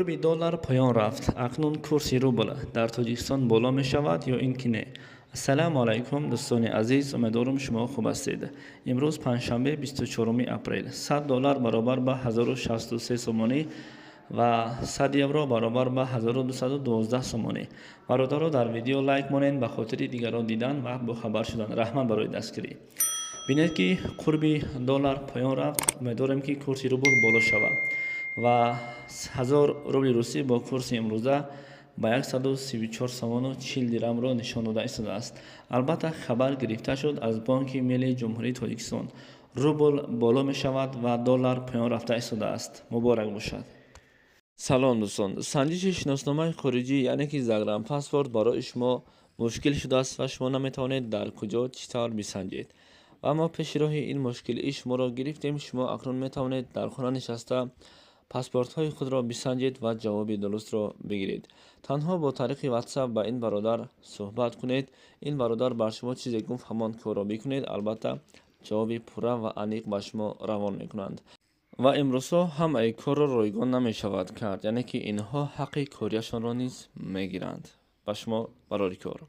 Қурби доллар поён рафт. Акнун курси рубл дар Тоҷикистон боло мешавад ё ин ки не? Ассалому алайкум, дӯстони азиз, умедворам, шумо хуб ҳастед. Имрӯз панҷшанбе, 24 апрел. 100 доллар баробар ба 1063 сомонӣ ва 100 евро баробар ба 1212 сомонӣ. Бародаро, дар видео лайк монед ба хотири дигарон дидан ва бохабар шудан. Раҳмат барои дастгирӣ. Бинед, ки қурби доллар поён рафт, умедворем, ки курси рубл боло шавад ва 1000 рубли русӣ бо курси имрӯза ба 134 сомону 40 дирамро нишон дода истодааст. Албатта, хабар гирифта шуд аз Бонки Миллии Ҷумҳурии Тоҷикистон: рубл боло мешавад ва доллар поён рафта истодааст. Муборак бошад. Салом, дӯстон! Санҷиши шиносномаи хориҷӣ, яъне ки загранпаспорт, барои шумо мушкил шудааст ва шумо наметавонед дар куҷо, чӣ тавр бисанҷед. Ва мо пеши роҳи ин мушкилии шуморо гирифтем. Шумо акнун метавонед дар хона нишаста паспортҳои худро бисанҷед ва ҷавоби дурустро бигиред. Танҳо бо тариқи WhatsApp ба ин бародар суҳбат кунед. Ин бародар бар шумо чизе гуфт, ҳамон корро бикунед. Албатта, ҷавоби пурра ва аниқ ба шумо равон мекунанд. Ва имрӯзҳо ҳамаи корро ройгон намешавад кард, яъне ки инҳо ҳаққи кориашонро низ мегиранд. Ба шумо барори кор.